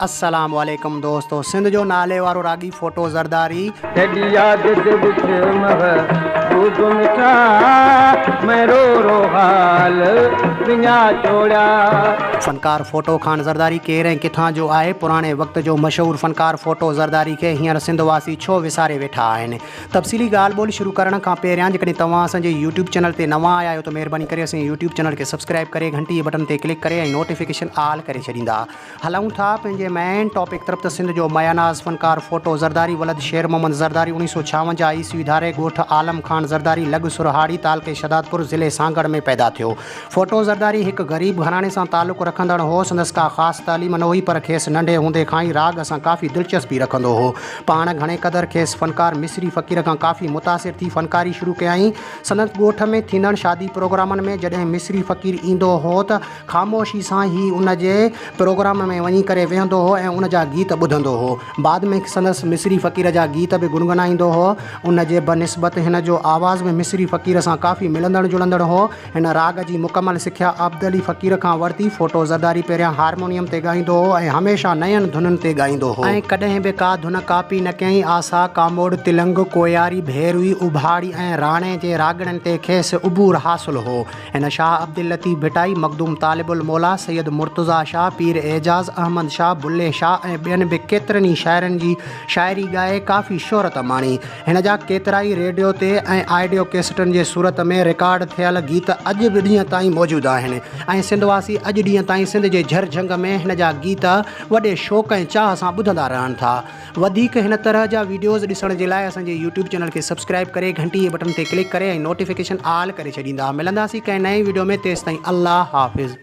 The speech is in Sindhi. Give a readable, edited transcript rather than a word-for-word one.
السلام عليڪم دوستو سنڌ جو نالي وارو راڳي ڦوٽو زرداري. تيڏي ياد دي وچ محبوب مٺا مين رو رو حال وڃا ڇوڙيا. فنڪار ڦوٽو خان زرداري ڪير ۽ ڪٿان جو آهي؟ پراڻي وقت جو مشهور فنڪار ڦوٽو زرداري کي هينئر سنڌ واسي ڇو وساري ويٺا آهن؟ تفصيلي ڳالهه ٻولهه شروع ڪرڻ کان پهريان جيڪڏهن توهان اسان جي يوٽيوب چينل تي نوان آيا آهيو ته مهرباني ڪري اسان جي يوٽيوب چينل کي سبسڪرائيب ڪري گهنٽي جي بٽڻ تي ڪلڪ ڪري ۽ نوٽيفڪيشن آل ڪري ڇڏيندا. هلون ٿا پنهنجي مين ٽاپڪ طرف ته سنڌ جو ماياناز فنڪار ڦوٽو زرداري ولد شير محمد زرداري اوڻيهه سو ڇاونجاهه عيسوي ڌاري ڳوٺ عالم خان زرداري لڳ سرهاڙي تعلقي شهدادپور ضلعي سانگهڙ ۾ پيدا ٿيو. ڦوٽو زرداري هڪ غريب گهراڻي سان تعلق رکندڙ هو. سندس ڪا خاص تعليم نه هئي پر کيس ننڍي هوندي کان ئي راڳ سان ڪافي دلچسپي رکندو هو. پاڻ گهڻي قدر کيس فنڪار مصري فقير کان ڪافي متاثر ٿي فنڪاري شروع ڪيائين. سندس ڳوٺ ۾ ٿيندڙ شادي پروگرامن ۾ جڏهن مصري فقير ايندو هو ته خاموشي سان هي ان جي پروگرام ۾ وڃي ڪري ويهندو هو ۽ ان جا گيت ٻڌندو هو. بعد ۾ سندس مصري فقير جا گيت به گنگنائيندو هو. ان جي بنسبت هن جو آواز به مصري فقير سان ڪافي ملندڙ جلندڙ هو. هن راڳ جي مڪمل سکيا عبد علي فقير کان ورتي. ڦوٽو زرداري پهريان هارمونيم تي ڳائيندو هو ۽ هميشه نين ڌنن تي ڳائيندو هو. ۽ ڪڏهن به ڪا ڌن ڪاپي نه ڪيائين. آسا، ڪاموڏ، تلنگ، ڪوياري، ڀيروي، اڀاڙي ۽ راڻي جي راڳڻين تي کيس عبور حاصل هو. هن شاهه عبداللطيف ڀٽائي، مخدوم طالب الموليٰ، سيد مرتضيٰ شاهه، پير اعجاز احمد شاهه، بلي شاهه ۽ ٻين به ڪيترن ئي شاعرن جي شاعري ڳائي ڪافي شهرت ماڻي. هن جا ڪيترائي ريڊيو تي ۽ آڊيو ڪيسٽن جي صورت ۾ رڪارڊ ٿيل گيت اڄ به ڏينهن تائين موجود آهن ۽ سنڌ واسي اڄ ڏينهن تائين سنڌ جي جھر جھنگ ۾ هن جا گيت وڏي شوق ۽ چاهه سان ٻڌندا رهن ٿا. وڌيڪ هن طرح جا ويڊيوز ڏسڻ جي لاء اسان جي يوٽيوب چينل کي سبسڪرائيب ڪري گهنٽي جي بٽڻ تي ڪلڪ ڪري ۽ نوٽيفڪيشن آل ڪري ڇڏيندا. ملنداسين ڪنهن نئين ويڊيو ۾ تيستائين الله حافظ.